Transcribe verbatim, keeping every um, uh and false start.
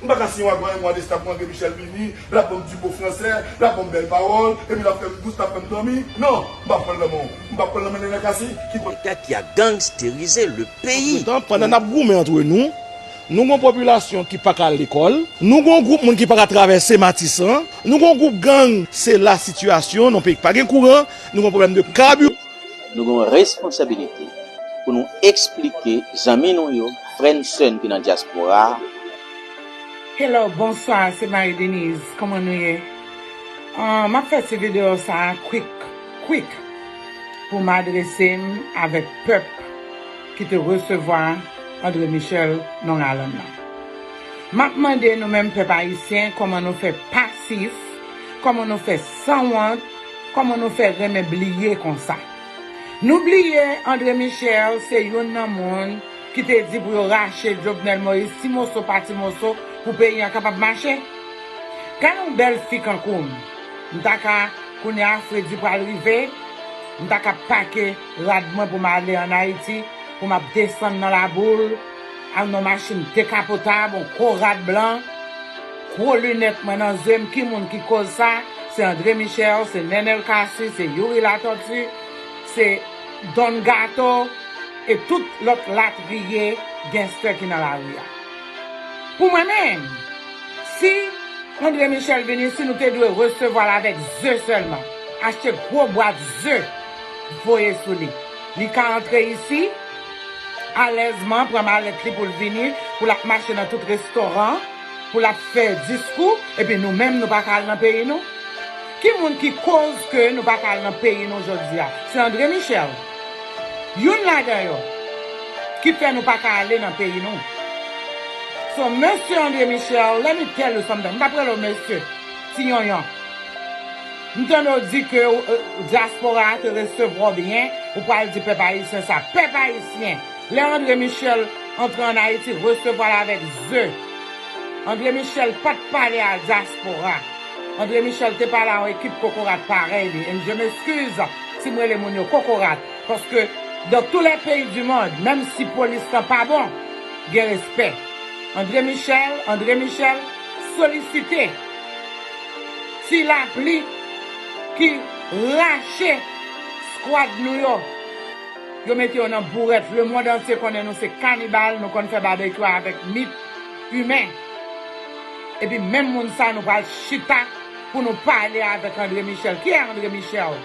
M pa ka siyen yon agreman de staf pou André Michel vini, l ap ban m dibo fransè, l ap ban m bèl pawòl, epi l ap fè m dous, l ap fè m dòmi. Non, m p ap pran l nan men w. M p ap pran l nan men Nènèl Cassy, ki pran. Leta ki a gangsterize le peyi. Antretan, pandan n ap goumen antre nou, nou gon popilasyon ki pa ka al lekòl, nou gon gwoup moun ki pa ka travèse Matisan, nou gon gwoup gang, se la sitiyasyon nan peyi ki pa gen kouran, nou gon pwoblèm de kabi. Nou gen yon responsabilite pou nou eksplike zanmi nou yo, frè n sè n ki nan dyaspora a. Hello, bonswa, se Marie Denise. Kòman nou ye? Ah, m ap fè ti videyo sa a kwik, kwik, pou m adrese m avèk pèp ki te resevwa André Michel Long Island nan. M ap mande nou menm pèp ayisyen kòman nou fè pasif, kòman nou fè sanwont, kòman nou fè renmen bliye konsa. Nou bliye André Michel se youn nan moun ki te di pou yo rache Jovenel Moïse ti moso pa ti moso pou peyi an kapab mache. Gade yon bèl fi kankou m. M ta ka, kounye a fredi pral rive, m ta ka pake rad mwen pou m ale ann Ayiti, pou m ap desann nan Laboul, ak yon machin dekapotab, yon gwo rad blan, gwo linèt mwen nan zye m. Ki moun ki koz sa? Se André Michel, se Nènèl Cassy, se Youri Latortue, se Don Gato, e tout lòt latriye gangster ki nan lari a. Pou mwen menm, si André Michel vini, si nou te dwe resevwa l avèk ze sèlman, achte gwo bwat ze, voye sou li. Li ka antre isi, alèzman, pran malèt li pou l vini, pou l ap mache nan tout restoran, pou l ap fè diskou, epi nou menm nou pa ka al nan peyi nou? Ki moun ki koz ke nou pa ka al nan peyi nou jodi a? Se André Michel. Youn ladan yo ki fè nou pa ka ale nan peyi nou. So, mesye André Michel, let me tell you something. M p ap rele w mesye, ti yonyon. M tande w di ke, euh, dyaspora a te resevwa w byen, ou pral di pèp ayisyen sa. Pèp ayisyen, lè André Michel antre ann Ayiti, resevwa l avèk ze. André Michel pa t pale a dyaspora. André Michel te pale a yon ekip kokorat parèy li. And je m'excuse si m rele moun yo kokorat. Paske dans tous les pays du monde, menm si polis lan pa bon, gen respè. André Michel, André Michel solisite ti lapli ki rache skwad nou yo. Yo mete yo nan bourèt. Lemonn antye konnen nou se kanibal, nou konn fè babekyou avèk mit imen. Epi menm moun sa nou pral chita pou nou pale avèk André Michel. Ki André Michel?